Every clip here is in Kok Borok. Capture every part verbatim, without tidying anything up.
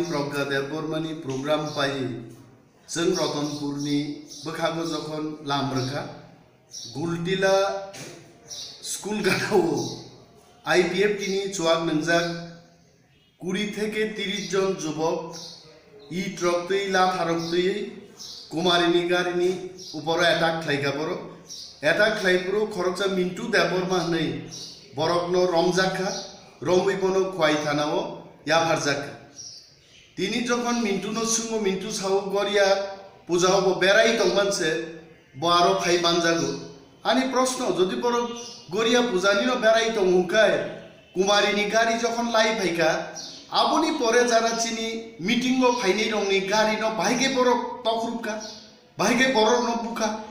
Pragya Debbarmani program pai chwng Ratanpurni bwkhago jokhon lam rwkha, Gultila school gadao I P F T ni chuak nwngjak kuri theke tiris jon jubok i truck twi latharok twiwi Kumarini garini uporo attack khlaikha borok. Attack khlaiphuru khoroksa Mintu Debbarma hwnwi borokno romjakha, romwi bono Khwai thanao yapharjakha. Tini jokhon Mintuno swngo, Mintu sao Goria pujao bo berai tongman se, bo aro phai manjago. Ani proshno, jodi borok Goria pujani no berai tong hwnkhe, Kumarini gari jokhon lai phaikha, aboni pore jara chini meeting o phainai rokni gari no bahai khe borok tokrupkha, bahai khe borok no bukha.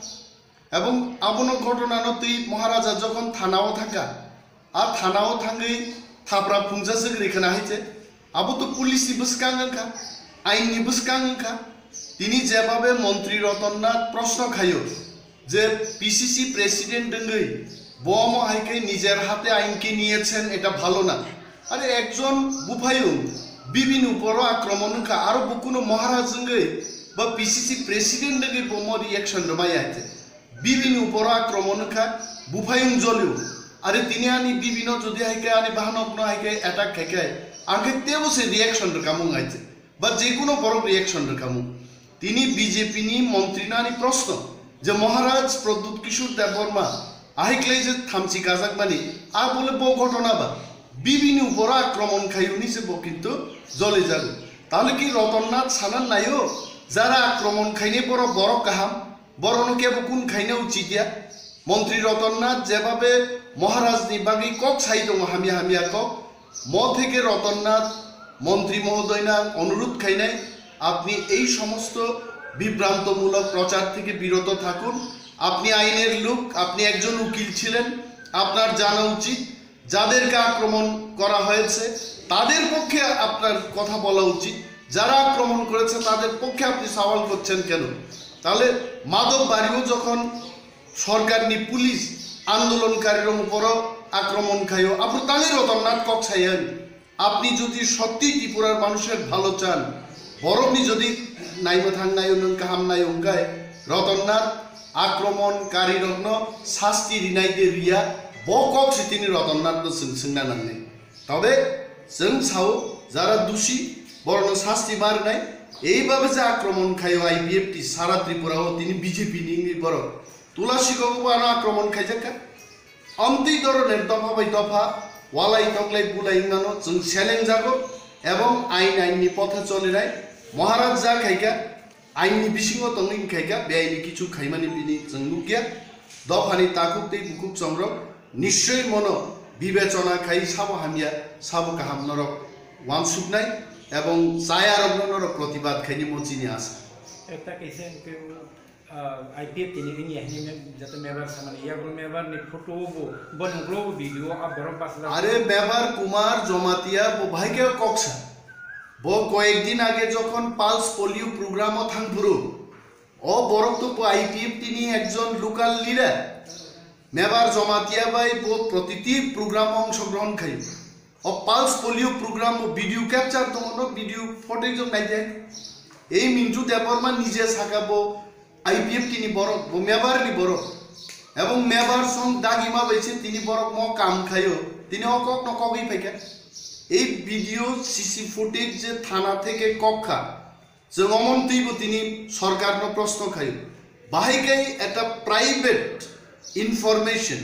Ebong abono ghotona no twi Maharaja jokhon thana o thangkha, a thana o thangwi thapra phungjaswk rikha na hai se, abo to police ni bwskang wngkha, ain ni bwskang wngkha. Tini jebabe Montri Ratan Nath proshno khaio je P C C president wngwi bo omo hai khe nijer hate ain ke niyechen, eta bhalo na. Are ekjon buphayung bibini uporo akromon wngkha, aro bo kuno Maharaj wngwi ba P C C president wngwi bo omo reaction rwmaya hai se. Bibini uporo akromon wngkha, buphayung jolio. Are tini ani bibino jodi hai khe ani bahanokno hai khe attack khai khe, ang khe tebo se reaction rwkamung hai se. Ba je kuno borok reaction rwkamung. Tini B J P ni montri no ani proshno je Maharaj Pradyut Kishore Debbarma ahai khlai je thamchi kajakmani, a bole bo ghotona ba bibini uporo akromon khai hwnwi se bo kintu jolijago. Tahole ki Ratan Nath sana naio, jara akromon khainai borok, borok kaham, borokno kebo kun khaina uchit ya? Montri Ratan Nath jebabe Maharaj ni bagwi kok sai tongo, hamya hamya kok, mo theke Ratan Nath montri mohodoyno ang onurudh khainai, আপনি এই সমস্ত বিভ্রান্তমূলক প্রচার থেকে বিরত থাকুন। আপনি আইনের লোক, আপনি একজন উকিল ছিলেন, আপনার জানা উচিত যাদেরকে আক্রমণ করা হয়েছে তাদের পক্ষে আপনার কথা বলা উচিত, যারা আক্রমণ করেছে তাদের পক্ষে আপনি সওয়াল করছেন কেন? তাহলে মাধব বাড়িও যখন সরকারনি পুলিশ আন্দোলনকারীর উপরও আক্রমণ খাইও, আপনি তাহলে রতননাথ কক্সাইয়ান, আপনি যদি সত্যি ত্রিপুরার মানুষের ভালো চান, বরকনি যদি নাইমা থাং নাইও নং কাহাম নাইও হংকায়, রতননাথ আক্রমণকারী রত্ন শাস্তি রিনাইতে রিয়া, ব কক্সি তিনি রতননাথ তো সিং সিংনা নাংনি। তবে chwng sao, jara dusi, borokno sasti ma rwnai. Eibabe je akromon khaio I P F T sara Tripura o tini B J P ni wngwi borok. Tulasi kok bo ano akromon khaijak kha. Amtwi doroner dopha bai dopha, walai toklai bulai wngnano chwng seleng jago ebong ain ain ni pothe cholinai. Maharaj ja khaikha, ain ni bisingo tongwi wngkhaikha, beaini kichu khaimani bini chwng nukya. Dophani takhuk tei bukhuk chongrok nischoi mono bibechona khai sabo hamya, sabo kaham norok wansuknai ebong chayarokno norok protibad khainimo chini asa. Ekta kaisa hwnkhe, ah, I P F T ni wngya hwnwi me-, jata mebar samani, yabo mebar ni photo bo, bo noklo bo video, a borok bachajak. Are mebar Kumar Jamatia bo bahai khe koksa. Bo koyek din age jokhon Pulse Polio program o thangphuru, o borok to bo I P F T ni ekjon local leader. Mebar Jamatia bai bo protiti program o ongshogrohon khai. O Pulse Polio program o video capture tongo, no video footage o naidi. Ei Mintu Debbarma nije saka bo I P F T ni borok, bo mebar ni borok. Ebong mebar song dagima bai se tini borok mo kam khaio. Tini o kok no kogwi phaikha. Ei video C C footage je thana theke kok kha. Chwng omontwi bo tini sorkarno proshno khaio. Bahai khe ekta private information,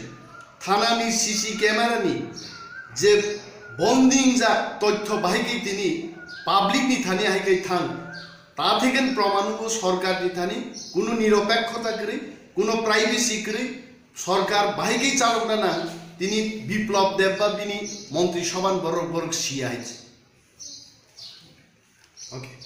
thanani C C camera ni je bonding jak tothyo bahai khe tini public ni thani hai khe thang. Ta theken proman wngkho sorkar ni thani kuno niropekhota kwrwi, kuno privacy kwrwi, sorkar bahai khe chalokna nang, tini Biplab Deb ba bini montri soban borok borok siya hai. Okay.